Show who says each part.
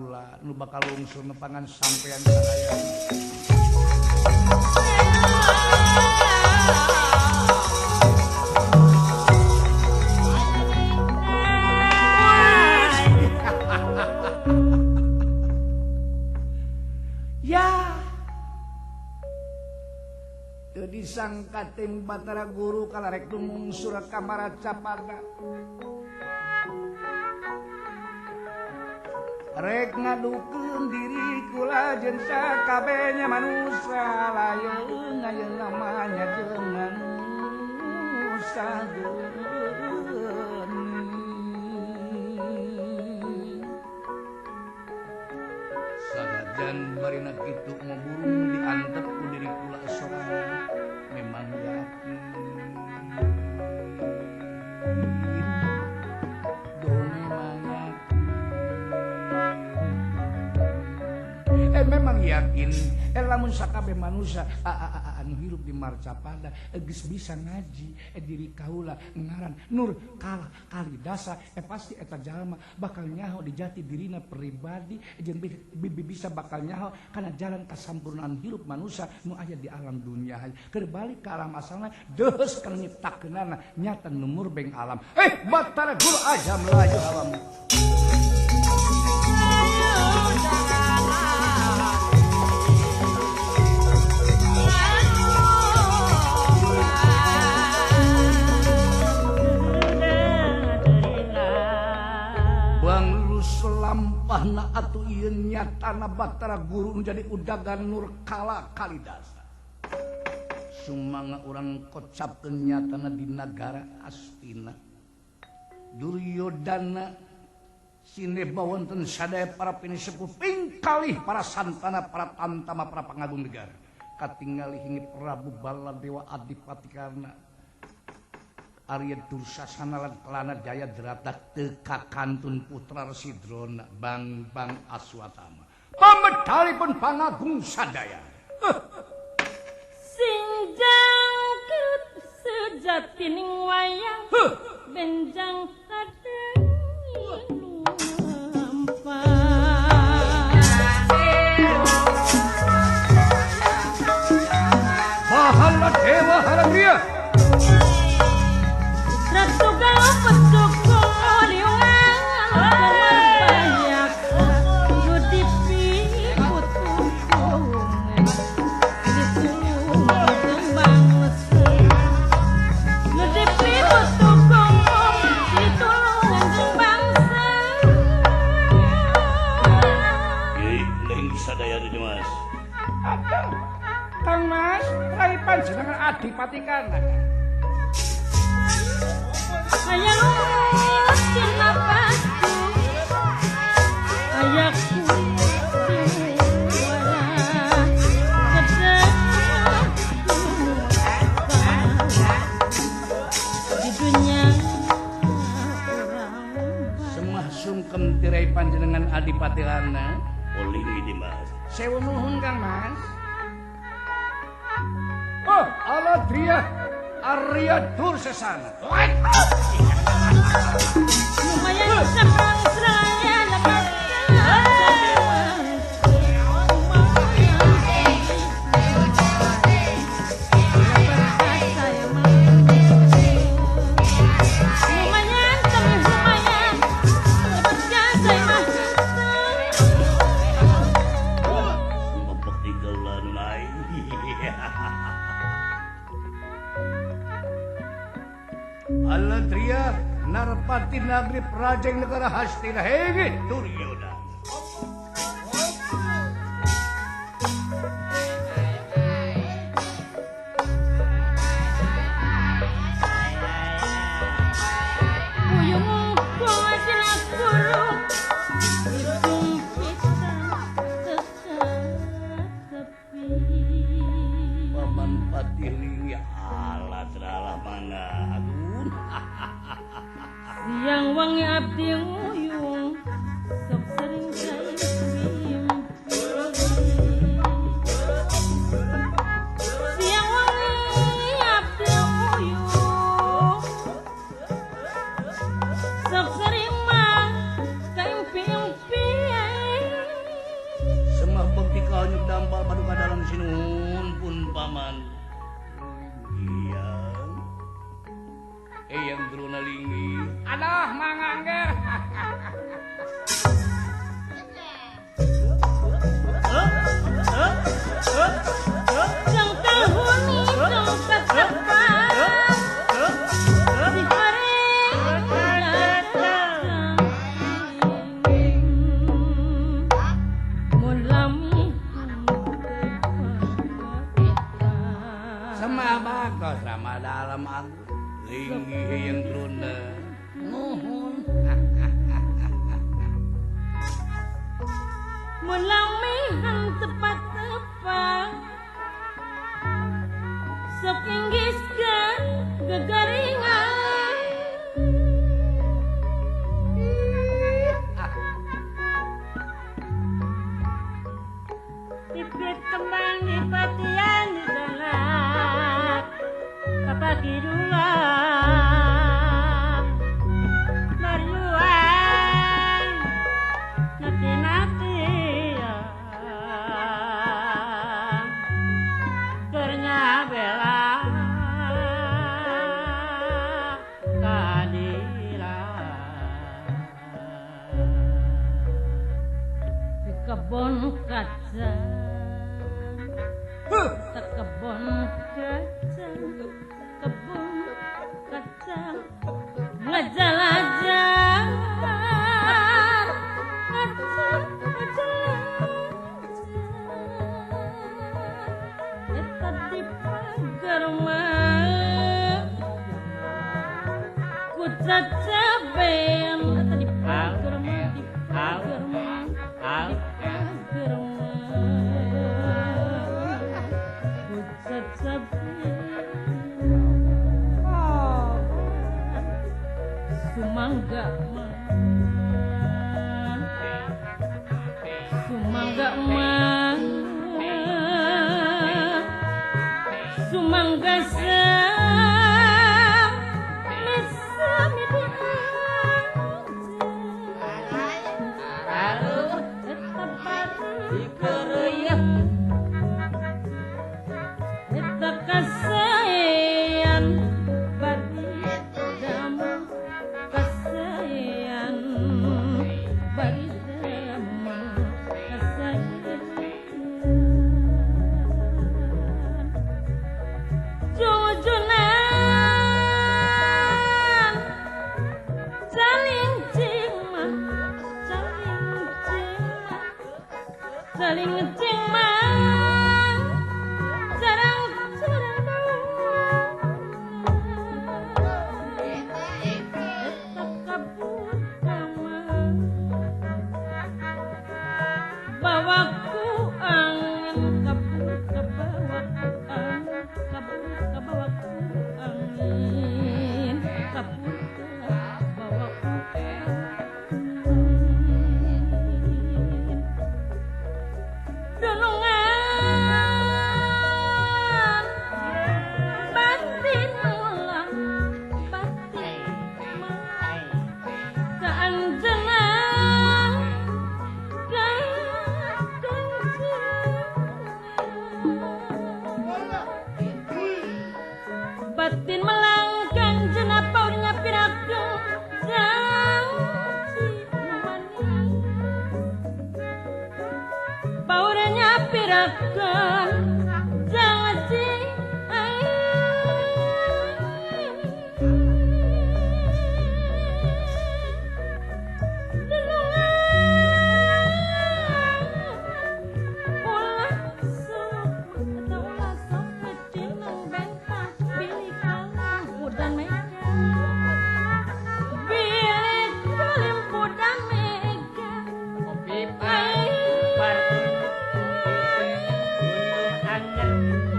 Speaker 1: kaula nu bakal lungsur nepangan sampean sadaya. Ya, teu disangka ting Batara Guru kalarek dumungsur ka Marcapada. Rek ngadukeun diri kula jeung sakabehnya manusia layeung ayeuna mah nya jeung manusia geuning. Sanajan barina kitu ngoburung diantep ku diri kula sorangan memang yakin. Duh memang yakin. Memang yakin lamun sakabeh manusia anu hirup di Marcapada geus bisa ngaji diri kaula ngaran Nur Kala Kalidasa pasti eta jalma bakal nyaho di jati dirina pribadi jeung bisa bakal nyaho kana jalan kasampurnaan hirup manusia nu aya di alam dunia. Keur balik ka alam asalna deus kana nyiptakeunana nyata nu murbeng alam. Batara Guru aja melayu alam. Selampahna atuh ieu nyatana Batara Guru nu jadi udagan Nur Kala Kalidasa. Sumangga urang kocapkeun nyatana di nagara Astina. Duryodana sineba wonten sadaya para pinisepuh pingkalih para santana para tantama para pangagung negara. Katingali hingi Prabu Baladewa Adipati Karna Arya Dursasana lan Kelana Jayadrata teu kakantun putra Resi Drona Bang Bang Aswatama. Pamedalipun pangagung sadaya.
Speaker 2: Sing jangkut sejatining wayang benjang kadang lumpah.
Speaker 1: Bahala Dewa Halandria. Kang Mas, rai panjenengan Adipati Karna.
Speaker 2: Aya lutin napasku, ayahku di dunia.
Speaker 1: Semah sungkem tirai panjenengan Adipati Karna.
Speaker 3: Oling ini Mas.
Speaker 1: Sewu nuhun Kang Mas. Oh, Aladria Arya Dursasana.
Speaker 2: Lumayan seberang seraya lepas.
Speaker 1: Aladria Narpati Nagri Prajeng Negara Hastina Hegi Duryodhana. Paman Patih Lingi alat mana agun.
Speaker 2: Siang wangi abdi nguyung sok
Speaker 3: banyak dampal paduka dalam sinuhun pun paman. Iya. Eyang Drona Linggih.
Speaker 1: Aduh mangangger.
Speaker 2: Jang tahuni jang tepat di hari datang mulami
Speaker 3: sama bagus sama dalam aku Linggih Eyang Drona nuhun.
Speaker 2: Mulamihan tepat-tepat sok inggiskeun gegaringan
Speaker 4: pipit kembang di patian di salat kapakidula mariuan nati-nati bela kadira
Speaker 2: di kebon kacang kebon kacang kebon kacang ngajal-ajal kacang kucacaben eta di pager mah di pager mah di pager mah kucacaben sumangga mah sumangga mah sumangga batin melangkan jenapa urnya pirakeun janji manis paurnya pirakeun janji
Speaker 4: Anjir.